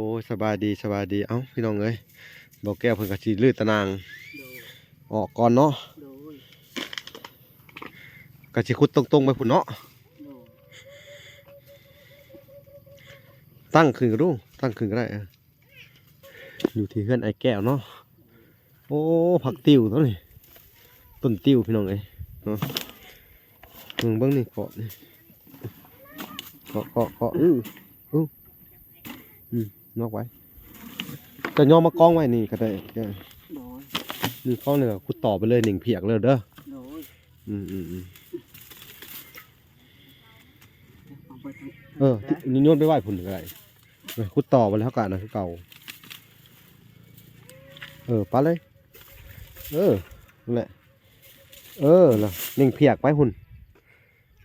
ໂອ້ຍ ສະບາຍດີ ສະບາຍດີ. ເອົ້າ ພີ່ນ້ອງເອີຍ ບໍ່ແກ້ວເພິ່ນກໍຊິຮື້ຕາໜ່າງ ໂດຍ ອອກກ່ອນເນາະ ໂດຍ ກໍຊິຂຸດຕົງໆໄປພຸ້ນເນາະ ໂດຍ ຕັ້ງຂຶ້ນກໍດູ ຕັ້ງຂຶ້ນກໍໄດ້ ເອີ ຢູ່ທີ່ເຮືອນອ້າຍແກ້ວເນາະ. ໂອ້ ຜັກຕິ້ວຕົວນີ້ ຕົ້ນຕິ້ວ ພີ່ນ້ອງເອີຍເນາະ. ເບິ່ງ ເບິ່ງນີ້ ເກາະນີ້ ເກາະ ເກາະ ເກາະ ອື ອື ອືມ ນອກໄວ້ ເຈົ້າຍໍມາກອງໄວ້ນີ້ກໍໄດ້ ໂດຍ ນີ້ກອງນີ້ກໍຂຸດຕໍ່ໄປເລີຍ ເໜັງຜຽກເລີຍເດີ ໂດຍ ອືມ ອືມ ອືມ ເອົາໄປທາງ ເອີ ນີ້ໂຍນໄປໄວ້ພຸ້ນກໍໄດ້. ເອີ ຂຸດຕໍ່ໄປແລ້ວ ເຮົາກະອັນນັ້ນຄືເກົ່າ ເອີ ປະເລີຍ ເອີ ນັ້ນແຫຼະ ເອີ ລະເໜັງຜຽກໄປພຸ້ນ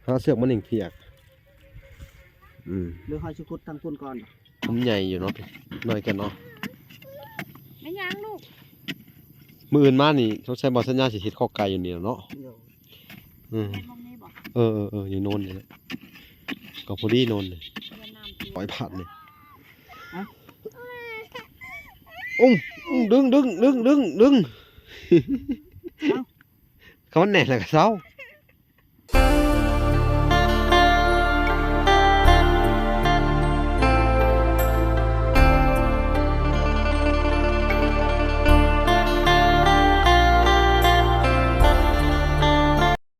ຫາເຊືອກມາເໜັງຜຽກ ອືມ ຫຼືເຮົາຊິຂຸດທາງພຸ້ນກ່ອນ ມັນໃຫຍ່ຢູ່ເນາະ ໜ້ອຍກັນເນາະ ແມ່ນຫຍັງລູກ? ມື້ອື່ນມານີ້ ສົງໄສບໍ່ສັນຍາຊິເຮັດຄອກໄກ່ຢູ່ນີ້ແຫຼະເນາະ ໂດຍ ອືມ ແມ່ນໝ່ອງນີ້ບໍ່? ເອີ ເອີ ເອີ ຢູ່ໂນນນີ້ແຫຼະ ກໍພໍດີໂນນນີ້ ເວຍນ້ຳ ຮ້ອຍບາດນີ້ ຮະ? ອຸ້ມ ອຸ້ມ ດຶງ ດຶງ ດຶງ ດຶງ ດຶງ ເອົ້າ ຄັນມັນແໜ້ນແລ້ວກໍເຊົາ.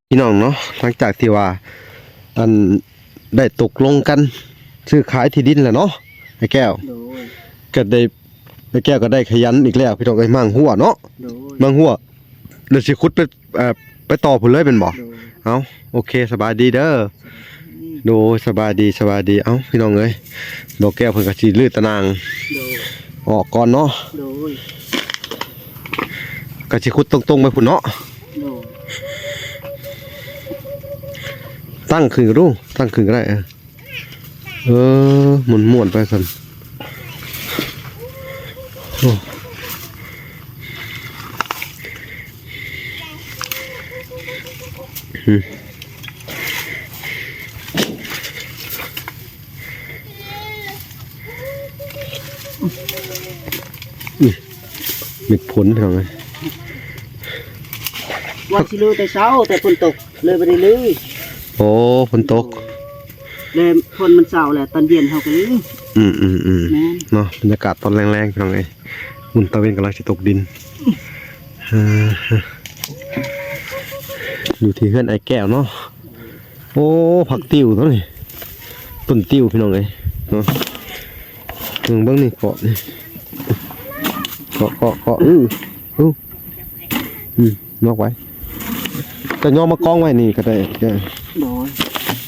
ພີ່ນ້ອງເນາະ ຫຼັງຈາກທີ່ວ່າ ອັນ ໄດ້ຕົກລົງກັນຊື້ຂາຍທີ່ດິນແລ້ວເນາະ ອ້າຍແກ້ວ ໂດຍ ກໍໄດ້ ອ້າຍແກ້ວກໍໄດ້ຂະຫຍັນອີກແລ້ວ ພີ່ນ້ອງເອີຍ ໝາງຫົວເນາະ ໂດຍ ໝາງຫົວ ແລ້ວຊິຂຸດໄປ ເອີ ໄປຕໍ່ພຸ້ນເລີຍແມ່ນບໍ່? ໂດຍ ເອົ້າ ໂອເຄ ສະບາຍດີເດີ ໂດຍ ສະບາຍດີ ສະບາຍດີ. ເອົ້າ ພີ່ນ້ອງເອີຍ ບໍ່ແກ້ວເພິ່ນກໍຊິຮື້ຕາໜ່າງ ໂດຍ ອອກກ່ອນເນາະ ໂດຍ ກໍຊິຂຸດຕົງໆໄປພຸ້ນເນາະ ໂດຍ ຕັ້ງຂຶ້ນກໍດູ ຕັ້ງຂຶ້ນກໍໄດ້ ເອີ ເອີ ມ່ວນໆໄປຊັ້ນ ໂອ້ ອືມ ອືມ ເມັດຝົນ ພີ່ນ້ອງເອີຍ ວ່າຊິລືແຕ່ເຊົ້າ ແຕ່ຝົນຕົກ ເລີຍບໍ່ໄດ້ລື. ໂອ້ ຝົນຕົກ ແລ້ວຝົນມັນເຊົາແລ້ວ ຕອນເຢັນເຮົາກໍລື. ອືມໆໆ ແມ່ນ ເນາະ ບັນຍາກາດຕອນແລງໆ ພີ່ນ້ອງເອີຍ ຫຸ່ນຕາເວັນກຳລັງຊິຕົກດິນ ຢູ່ທີ່ເຮືອນອ້າຍແກ້ວເນາະ. ໂອ້ ຜັກຕິ້ວຕົວນີ້ ຕົ້ນຕິ້ວ ພີ່ນ້ອງເອີຍເນາະ. ເບິ່ງ ເບິ່ງນີ້ ເກາະນີ້ ເກາະ ເກາະ ເກາະ ອື ອື ອືມ ນອກໄວ້ ກໍຍໍມາກອງໄວ້ນີ້ກໍໄດ້ ໂດຍ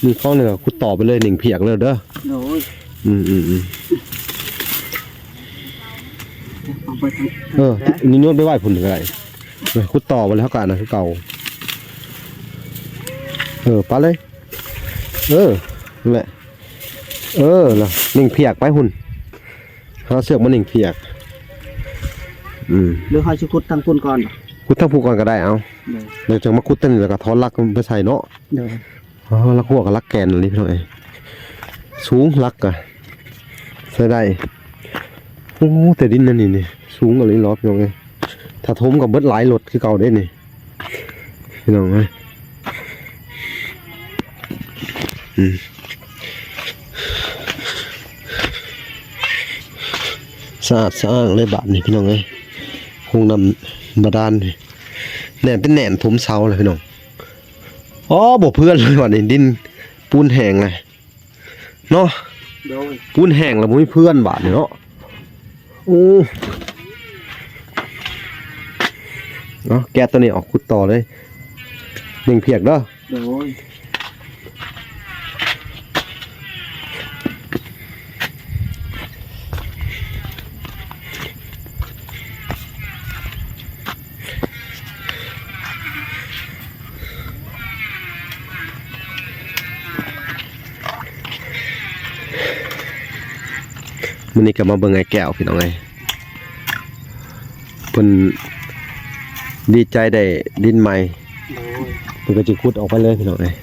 ນີ້ກອງນີ້ກໍຂຸດຕໍ່ໄປເລີຍ ເໜັງຜຽກເລີຍເດີ ໂດຍ ອືມ ອືມ ອືມ ເອົາໄປທາງ ເອີ ນີ້ໂຍນໄປໄວ້ພຸ້ນກໍໄດ້ ເອີ ຂຸດຕໍ່ໄປແລ້ວ ເຮົາກໍອັນນັ້ນຄືເກົ່າ ເອີ ປະເລີຍ ເອີ ນັ້ນແຫຼະ ເອີ ລະເໜັງຜຽກໄປພຸ້ນ ຫາເຊືອກມາເໜັງຜຽກ ອືມ ຫຼືເຮົາຊິຂຸດທາງພຸ້ນກ່ອນ ຂຸດທາງພຸ້ນກ່ອນກໍໄດ້ ເອົາ ໂດຍ ແລ້ວຈັ່ງມາຂຸດທາງນີ້ ແລ້ວກໍຖອນຫຼັກມັນໄປໃສ່ເນາະ ໂດຍ ອໍ ຫຼັກຫົວກັບຫຼັກແກນນີ້ ພີ່ນ້ອງເອີຍ ສູງ ຫຼັກກະໃຊ້ໄດ້ ໂອ້ ແຕ່ດິນອັນນີ້ນີ້ ສູງອີ່ຫຼີເນາະ ພີ່ນ້ອງເອີຍ ຖ້າຖົມກໍເບິດຫຼາຍລົດຄືເກົ່າເດ້ນີ້ ພີ່ນ້ອງເອີຍ ອືມ ສະອາດສະອ້າງເລີຍບາດນີ້ ພີ່ນ້ອງເອີຍ ໂຮງນ້ຳບາດານນີ້ ແໜ້ນເປັນແໜ້ນຖົມເສົາແລ້ວ ພີ່ນ້ອງ ອໍ ບໍ່ເພື່ອນເລີຍບາດນີ້ ດິນປູນແຫ້ງແລ້ວ ເນາະ ໂດຍ ປູນແຫ້ງແລ້ວບໍ່ມີເພື່ອນບາດນີ້ເນາະ ໂອ້ ເອົາ ແກະຕົວນີ້ອອກ ຂຸດຕໍ່ເລີຍ ເໜັງຜຽກເດີ ໂດຍ ມື້ນີ້ກໍມາເບິ່ງອ້າຍແກ້ວ ພີ່ນ້ອງເອີຍ ເພິ່ນດີໃຈໄດ້ດິນໃໝ່ ໂດຍ ເພິ່ນກໍຈະຂຸດອອກໄປເລີຍ ພີ່ນ້ອງເອີຍ.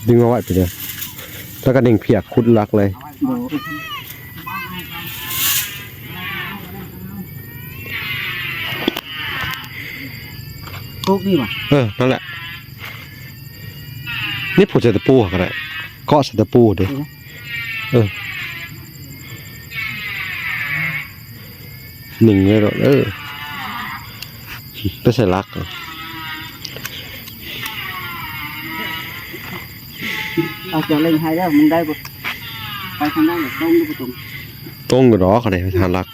ດຶງເອົາໄວ້ໄປເດີ ແລ້ວກໍເໜັງພຽກຂຸດຫຼັກເລີຍ. ໂຕນີ້ຫວາ? ເອີ ນັ້ນແຫຼະ ນີ້ ປູໃສ່ຕະປູກໍໄດ້ ເກາະໃສ່ຕະປູເດ້. ເອີ ໜິງເລີຍໂລດ ເອີ ໄປໃສ່ຫຼັກ ເອົາ ເຈົ້າເລັ່ງໃຫ້ເດີ ມັນໄດ້ບໍ່? ໄປທາງໃດ ຕົງຫຼືບໍ່ຕົງ? ຕົງຢູ່ດອກ ອັນນີ້ໄປທາງຫຼັກ.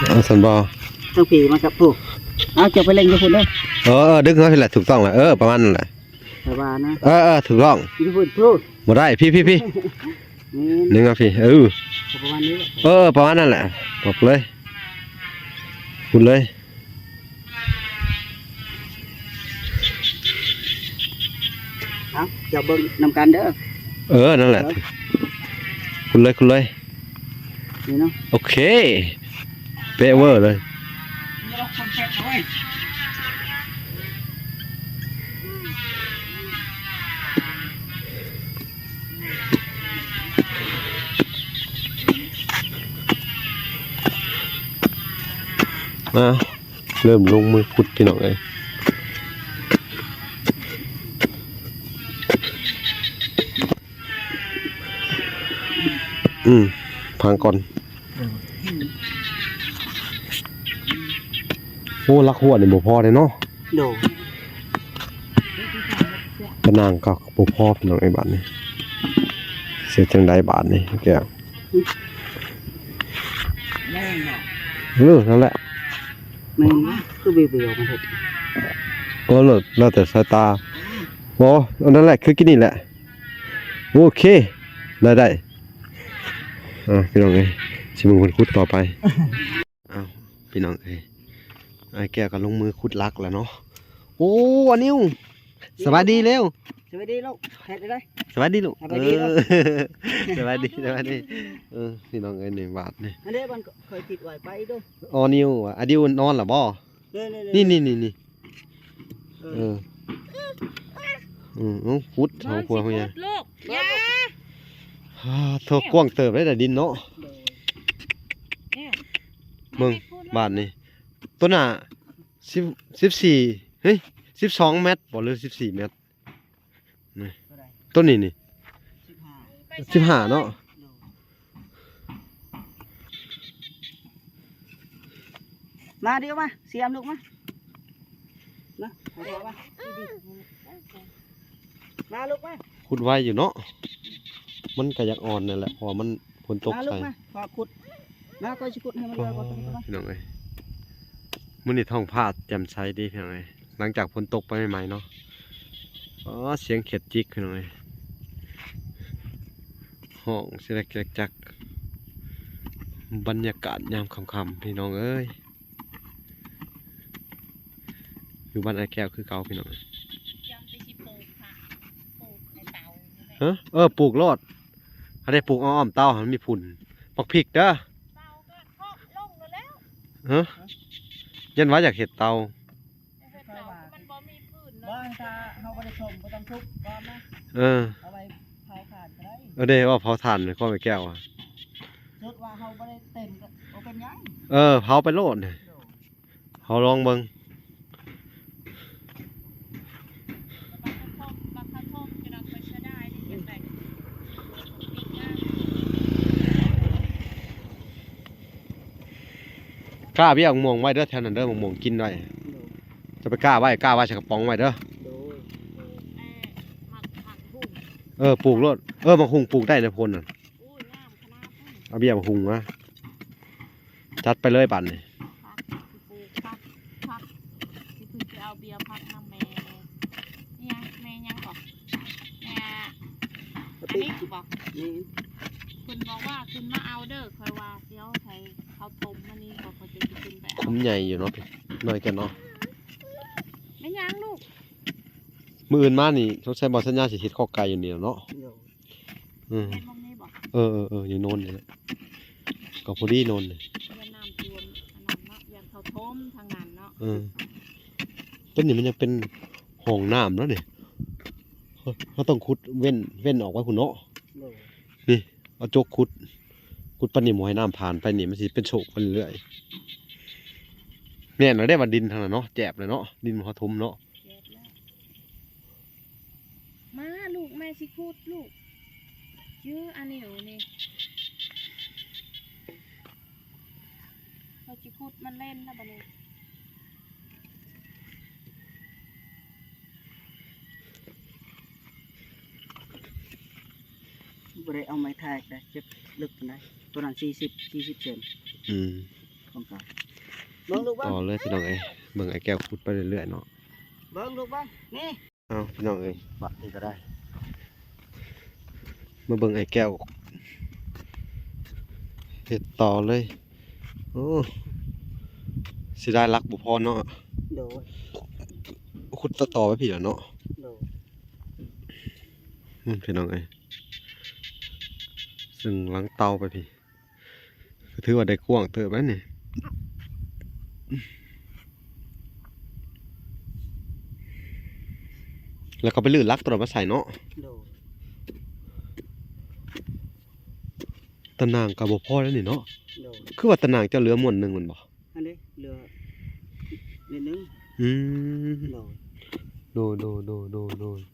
ເອົາຊັ້ນບໍ່? ທາງພີ້ມາກັບຜູ້ ເອົາ ເຈົ້າໄປເລັ່ງຢູ່ພຸ້ນເດີ. ເອີ ເອີ ດຶງເອົາພີ້ແຫຼະ ຖືກຕ້ອງແລ້ວ ເອີ ປະມານນັ້ນແຫຼະ ສະບາຍນະ. ເອີ ເອີ ຖືກຕ້ອງ ຢູ່ພຸ້ນ ພຸ້ນ ບໍ່ໄດ້ ພີ້ ພີ້ ພີ້ ແມ່ນ ດຶງເອົາພີ້ ເອີ ປະມານນີ້ ເອີ ປະມານນັ້ນແຫຼະ ບອກເລີຍ ພຸ້ນເລີຍ. ເອົາ ເຈົ້າເບິ່ງນຳກັນເດີ. ເອີ ນັ້ນແຫຼະ ເອີ ຂຸດເລີຍ ຂຸດເລີຍ ນີ້ເນາະ ໂອເຄ ເປະເວີເລີຍ. ມາ ເລີ່ມລົງມືຂຸດ ພີ່ນ້ອງເອີຍ. ອືມ ພັງກ່ອນ. ໂອ້ ຫຼັກຫົວນີ້ບໍ່ພໍເດ້ເນາະ. ໂດຍ ຕາໜ່າງກໍບໍ່ພໍ ພີ່ນ້ອງເອີຍ ບາດນີ້ ຊິເຮັດຈັ່ງໃດບາດນີ້ ແກ້ວ? ເອີ ນັ້ນແຫຼະ ແມ່ນ ຄືວິວໆ ມັນເຮັດ ເອີ ແລ້ວ ແລ້ວແຕ່ສາຍຕາ. ໂອ້ ອັນນັ້ນແຫຼະ ຄືກິນນີ້ແຫຼະ. ໂອເຄ ໄດ້ ໄດ້ ອ່າ ພີ່ນ້ອງເອີຍ ຊິເບິ່ງເພິ່ນຂຸດຕໍ່ໄປ. ອ້າວ ພີ່ນ້ອງເອີຍ ອ້າຍແກ້ວກໍລົງມືຂຸດຫຼັກແລ້ວເນາະ. ໂອ້ ອານິວ ສະບາຍດີເລັວ ສະບາຍດີລູກ ເຮັດໄດ້ ສະບາຍດີລູກ ສະບາຍດີລູກ ເອີ ສະບາຍດີ ສະບາຍດີ. ເອີ ພີ່ນ້ອງເອີຍ ນີ້ບາດນີ້ ອັນເດ ມັນເຄີຍຕິດໄວ້ໄປເດີ. ອານິວ ອານິວນອນລະບໍ່? ນີ້ໆໆ ເອີ ເອີ ອືມ ຂຸດເອົາ ຂຸດເອົາ ຂຸດລູກ ຢ່າ ໂທ້ ກວ້າງເຕີບເດ້ ດິນເນາະ. ໂດຍ ເບິ່ງ ບາດນີ້ ໂຕໜ້າ ສິບ ສິບສີ່ ເຮີ້ຍ ສິບສອງແມັດບໍ່ ຫຼື ສິບສີ່ແມັດ? ນີ້ ໂຕໃດ? ໂຕນີ້ນີ້ ສິບຫ້າ ສິບຫ້າເນາະ. ໂດຍ ມາ ດິວມາ ສຽມລູກມາ ມາ ມາ ມາ ມາລູກມາ. ຂຸດໄວຢູ່ເນາະ ມັນກໍຢາກອ່ອນນັ້ນແຫຼະ ເພາະວ່າມັນ ຝົນຕົກໃສ່ ມາລູກມາ ຂໍຂຸດ ມາ ຂ້ອຍຊິຂຸດໃຫ້ມັນເຫຼືອກ່ອນ ພີ່ນ້ອງເອີຍ. ມື້ນີ້ທ້ອງຟ້າແຈ່ມໃສດີ ພີ່ນ້ອງເອີຍ ຫຼັງຈາກຝົນຕົກໄປໃໝ່ໆເນາະ. ອໍ ສຽງເຂັດຈິກ ພີ່ນ້ອງເອີຍ ຮ້ອງຊິແລກໆຈັກ. ບັນຍາກາດຍາມຄ່ຳໆ ພີ່ນ້ອງເອີຍ ຢູ່ບ້ານອ້າຍແກ້ວຄືເກົ່າ ພີ່ນ້ອງເອີຍ. ຮະ? ເອີ ປູກໂລດ ອັນນີ້ປູກອ້ອມເຕົາ ໃຫ້ມັນມີຝຸ່ນ. ບັກພິກເດີ ເຕົາກໍເຄາະລົງແລ້ວ ຮະ? ຢ້ານວ່າຢາກເຮັດເຕົາ ເຮັດເຕົາ ມັນບໍ່ມີຟືນເນາະ. ບໍ່ ຖ້າເຮົາບໍ່ໄດ້ຖົມ ບໍ່ຕ້ອງທຸບກ່ອນນະ. ເອີ ເອົາໄວ້ເຜົາຖ່ານກໍໄດ້. ເອີ ເດ້ ວ່າເຜົາຖ່ານ ຄວາມໄອ້ແກ້ວ ສົມມຸດວ່າເຮົາບໍ່ໄດ້ເຕັມກໍບໍ່ເປັນຫຍັງ. ເອີ ເຜົາໄປໂລດ ໂດຍ ເຮົາລອງເບິ່ງ. ກ້າເບ້ຍມະມ່ວງໄວ້ເດີ ແຖວນັ້ນເດີ ມະມ່ວງກິນໄວ້. ໂດຍ ຈະໄປກ້າໄວ້ ກ້າໄວ້ໃສ່ກະປ໋ອງໄວ້ເດີ. ໂດຍ ເອີ ໝາກ ໝາກຫຸ່ງ ເອີ ປູກໂລດ. ເອີ ໝາກຫຸ່ງປູກໄດ້ໃນໂພນນັ້ນ. ໂອ້ຍ ງາມຂະໜາດນັ້ນ. ເອົາເບ້ຍມະຫຸ່ງມາ ຈັດໄປເລີຍບາດນີ້. ຜັກ ປູກຜັກ ຜັກ ຊິຂຶ້ນໄປເອົາເບ້ຍຜັກນຳແມ່ ອີຫຍັງ ແມ່ຫຍັງເກາະ ແມ່ ອັນນີ້ບໍ? ແມ່ນ ເພິ່ນບອກວ່າຂຶ້ນມາເອົາເດີ ຂ້ອຍວ່າຊິເອົາໃຫ້ເຂົາຖົມ ອັນນີ້ກໍຂ້ອຍຈະຂຶ້ນໄປເອົາ. ຂຸມໃຫຍ່ຢູ່ເນາະ ນ້ອຍແກ່ເນາະ. ແມ່ນຫຍັງລູກ? ມື້ອື່ນມານີ້ ສົງໄສບໍ່ສັນຍາຊິເຮັດຄອກໄກ່ຢູ່ນີ້ແຫຼະເນາະ. ໂດຍ ອືມ ເຮັດໝ່ອງນີ້ບໍ? ເອີໆໆ ຢູ່ໂນນນີ້ແຫຼະ ກໍພໍດີໂນນນີ້ ຢ້ານນ້ຳຖ້ວມອັນນັ້ນເນາະ ຢ້ານເຂົາຖົມທາງນັ້ນເນາະ. ເອີ ຕົວນີ້ມັນຍັງເປັນຮ່ອງນ້ຳແລ້ວນີ້ ເຮົາ ເຮົາຕ້ອງຂຸດເວັ້ນ ເວັ້ນອອກໄວ້ພຸ້ນເນາະ. ໂດຍ ນີ້ ເອົາຈົກຂຸດ ຂຸດປານນີ້ ບໍ່ໃຫ້ນ້ຳຜ່ານໄປນີ້ ມັນຊິເປັນໂຊກໄປເລື້ອຍໆ. ແມ່ນແລ້ວເດ້ວ່າດິນທາງນັ້ນເນາະ ແຈບແລ້ວເນາະ ດິນບໍ່ທັນຖົມເນາະ. ແຈບແລ້ວ ມາລູກ ແມ່ຊິຂຸດລູກ ເຈີອັນນີ້ ນີ້ ຂ້ອຍຊິຂຸດມັນເຫຼັ້ນລະບາດນີ້. ບໍ່ໄດ້ເອົາໄມ້ແທກເດ້ ເຈັບເລິກປານໃດ ຕົວນັ້ນສີ່ສິບ ສີ່ສິບເຊັນ. ອືມ ຂອງເກົ່າ ເບິ່ງລູກເບິ່ງ ຕໍ່ເລີຍພີ່ນ້ອງເອີຍ. ເບິ່ງອ້າຍແກ້ວຂຸດໄປເລື້ອຍໆເນາະ ເບິ່ງລູກເບິ່ງ ນີ້. ເອົາ ພີ່ນ້ອງເອີຍ ບາດນີ້ກໍໄດ້ ມາເບິ່ງອ້າຍແກ້ວເຮັດຕໍ່ເລີຍ. ໂອ້ ເສຍດາຍຫຼັກບໍ່ພໍເນາະ. ໂດຍ ຂຸດຕໍ່ໆໄປພີ້ລະເນາະ. ໂດຍ ອືມ ພີ່ນ້ອງເອີຍ ເຊິ່ງຫຼັງເຕົາໄປພີ້ ກໍຖືວ່າໄດ້ກວ້າງເຕີບແລ້ວນີ້ ແລ້ວກໍໄປຮື້ຫຼັກຕົວນັ້ນມາໃສ່ເນາະ. ໂດຍ ຕາໜ່າງກໍບໍ່ພໍແລ້ວນີ້ເນາະ. ໂດຍ ຄືວ່າຕາໜ່າງເຈົ້າເຫຼືອມ້ວນໜຶ່ງແມ່ນບໍ່? ອັນນີ້ເຫຼືອນິດໜຶ່ງ. ອືມ ໂດຍ ໂດຍໆໆໆ.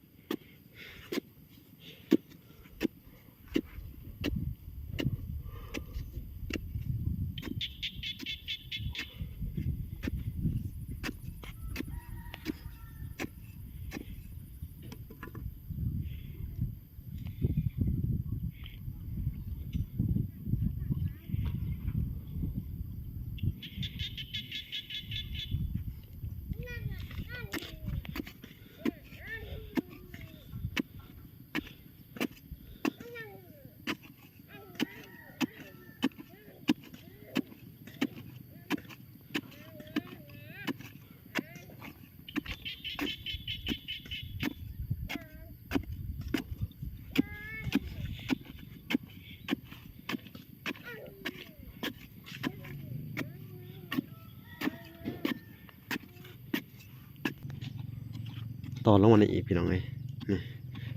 ຕໍ່ລົງມານີ້ອີກພີ່ນ້ອງເອີຍ ນີ້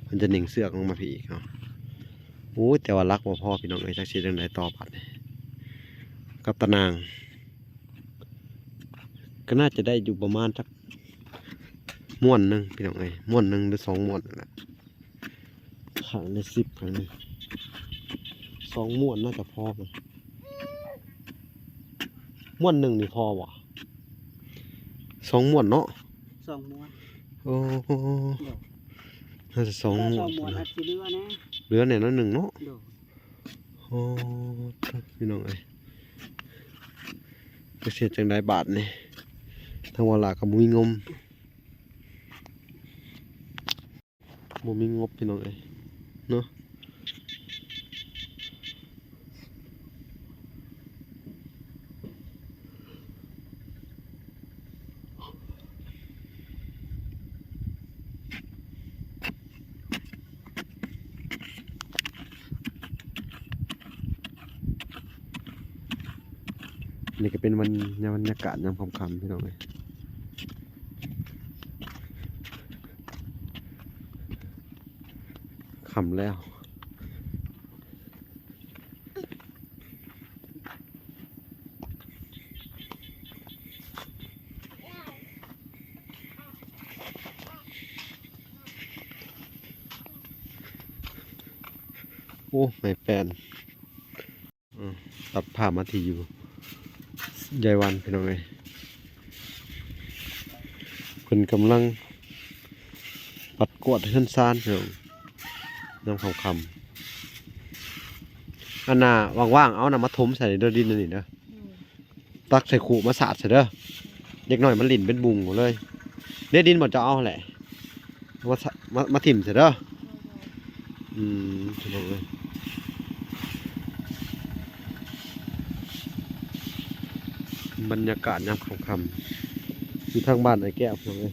ເພິ່ນຈະໜິ່ງເຊືອກລົງມາພີ້ອີກເນາະ. ໂອ້ຍ ແຕ່ວ່າຫຼັກບໍ່ພໍພີ່ນ້ອງເອີຍ ຈັກຊິເຮັດຈັ່ງໃດຕໍ່ບາດນີ້ ກັບຕາໜ່າງ ກໍໜ້າຈະໄດ້ຢູ່ປະມານຈັກມ້ວນໜຶ່ງພີ່ນ້ອງເອີຍ ມ້ວນໜຶ່ງ ຫຼື ສອງມ້ວນນັ້ນແຫຼະ. ຂ້າງນີ້ສິບ ຂ້າງນີ້ສອງມ້ວນໜ້າຈະພໍ. ມ້ວນໜຶ່ງນີ້ພໍບໍ່? ສອງມ້ວນເນາະ ສອງມ້ວນ. ໂອ້ ໂດຍ ໜ້າຈະສອງ ຖ້າ ມ້ວນ ສອງມ້ວນອາດຊິເຫຼືອແດ່ ເຫຼືອແດ່ໜ້ອຍໜຶ່ງເນາະ. ໂດຍ ໂອ້ ພີ່ນ້ອງເອີຍ ຈັກຊິເຮັດຈັ່ງໃດບາດນີ້ ທາງວາລາກໍບໍ່ມີງົມ. ບໍ່ມີງົບພີ່ນ້ອງເອີຍເນາະ. ນີ້ກໍເປັນບັນ ບັນຍາກາດຍາມຄ່ຳໆ ພີ່ນ້ອງເອີຍ. ຄ່ຳແລ້ວ. ໂອ້ ໄມ້ແປ້ນ. ອືມ ຕັດພາບມາທີ່ຢູ່ຍາຍວັນ ພີ່ນ້ອງເອີຍ. ເພິ່ນກຳລັງປັດກວາດເຮືອນຊານ ພີ່ນ້ອງ ຍາມຄ່ຳໆ. ອັນນ່າ ວ່າງໆ ເອົານຳມາຖົມໃສ່ເດີ ດິນອັນນີ້ເດີ. ອືມ ຕັກໃສ່ຄຸມາສາດໃສ່ເດີ ເດັກນ້ອຍມັນຫຼິ້ນເປັນບຸ້ງເລີຍ. ເດ ດິນບໍ່ເຈົ້າເອົາຫັ້ນແຫຼະ ມາ ມາ ມາຖິ້ມໃສ່ເດີ. ອືມ ພີ່ນ້ອງເອີຍ ບັນຍາກາດຍາມຄ່ຳໆ ຢູ່ທາງບ້ານອ້າຍແກ້ວ ພີ່ນ້ອງເອີຍ.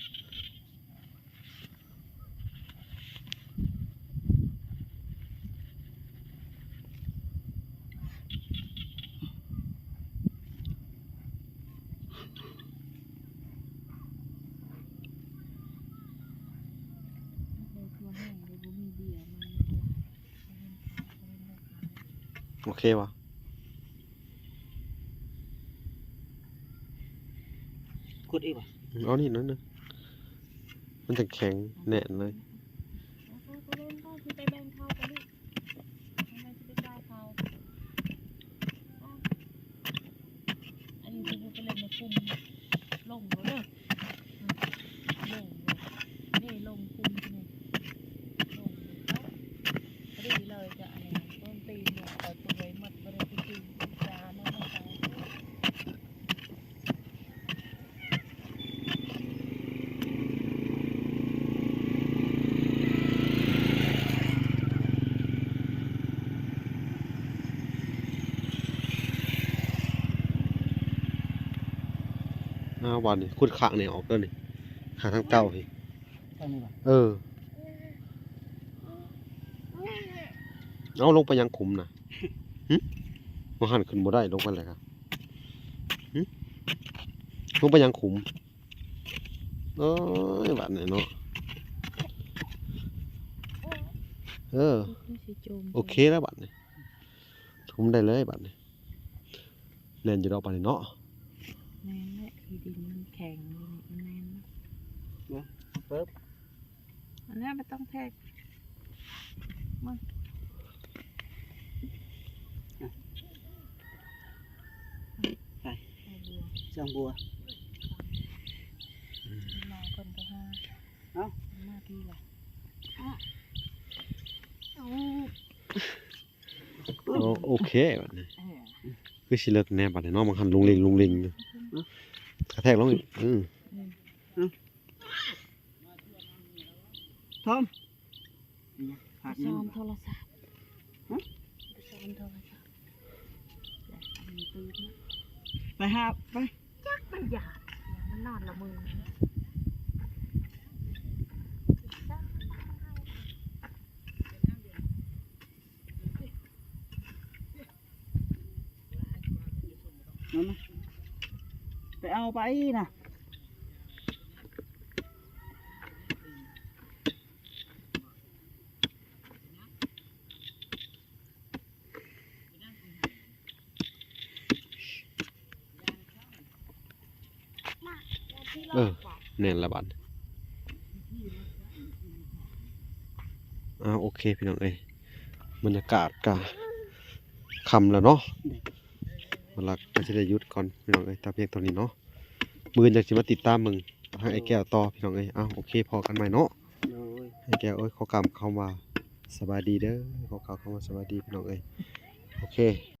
ໂອເຄບໍ່? ຂຸດອີກບໍ່? ເອົານີ້ໜ້ອຍໜຶ່ງ ມັນຈະແຂງແໜ້ນເລີຍ. ເອົາໄປ ໄປເບິ່ງເຂົາ ຊິໄປແບ່ງເຂົາໄປລູກ ທາງໃດຊິໄປຈ່າຍເຂົາ. ອັນນີ້ຄືບໍ່ໄປເລີຍມາຄຸມ ລົງແລ້ວເດີ ອືມ ລົງແລ້ວ ນີ້ລົງຄຸມນີ້ ລົງແລ້ວ ພໍດີເລີຍຈະອັນນີ້ ຕົ້ນຕີນນີ້ຂ້ອຍເປື່ອຍໝົດ ບໍ່ໄດ້ໄປກິນຢາມາໃສ່. ອ້າວ ບາດນີ້ຂຸດຂ້າງນີ້ອອກເດີນີ້ ຫາທາງເກົ່າພີ້ ທາງນີ້ບໍ່? ເອີ ເອົາ ລົງໄປຫຍັງຂຸມນະ? ຫຶ? ບໍ່ຫັ້ນຂຶ້ນບໍ່ໄດ້ ລົງໄປແລ້ວກະ ຫຶ? ລົງໄປຫຍັງຂຸມ? ເອີຍ ບາດນີ້ເນາະ ເອີ ຄືຊິຈົມ ໂອເຄແລ້ວບາດນີ້ ຖົມໄດ້ເລີຍບາດນີ້ ແໜ້ນຢູ່ດອກບາດນີ້ເນາະ. ແມ່ນແຫຼະ ທີ່ດິນມັນແຂງຢູ່ນີ້ ມັນແໜ້ນ ເບິ່ງ ປຶບ ອັນນັ້ນບໍ່ຕ້ອງແທກ ມາ ໄປ ດອກບົວ ດອກບົວ ມາກ່ອນໄປຫາ ເອົ້າ ມາພີ້ລະ ໂອ ໂອເຄ ບາດນີ້ ເອີ ຄືຊິເລິກແດ່ບາດນີ້ເນາະ ມັນຫັ້ນລຸງລິງ ລຸງລິງຢູ່ ກະແທກລົງອີກ ອື ອື ທອມ ໄປຊ້ອນໂທລະສັບ ຫະ ໄປຊ້ອນໂທລະສັບ ໄປຫາ ໄປ ຈັກມັນຢາກ ມັນນອນລະເມີ. ນັ້ນນະ ໄປເອົາໄປນະ ເອີ ແໜ້ນລະບາດ ອ້າວ ໂອເຄ ພີ່ນ້ອງເອີຍ ບັນຍາກາດກະຄ່ຳແລ້ວເນາະ ເວລາກະຊິໄດ້ຢຸດກ່ອນ ພີ່ນ້ອງເອີຍ ແຕ່ພຽງເທົ່ານີ້ເນາະ ມື້ອື່ນຈັ່ງຊິມາຕິດຕາມເບິ່ງທາງອ້າຍແກ້ວຕໍ່ ພີ່ນ້ອງເອີຍ ອ້າວ ໂອເຄ ພໍ້ກັນໃໝ່ເນາະ ໂດຍ ອ້າຍແກ້ວເອີຍ ຂໍກ່າວຄຳວ່າສະບາຍດີເດີ ຂໍກ່າວຄຳວ່າສະບາຍດີ ພີ່ນ້ອງເອີຍ ໂອເຄ.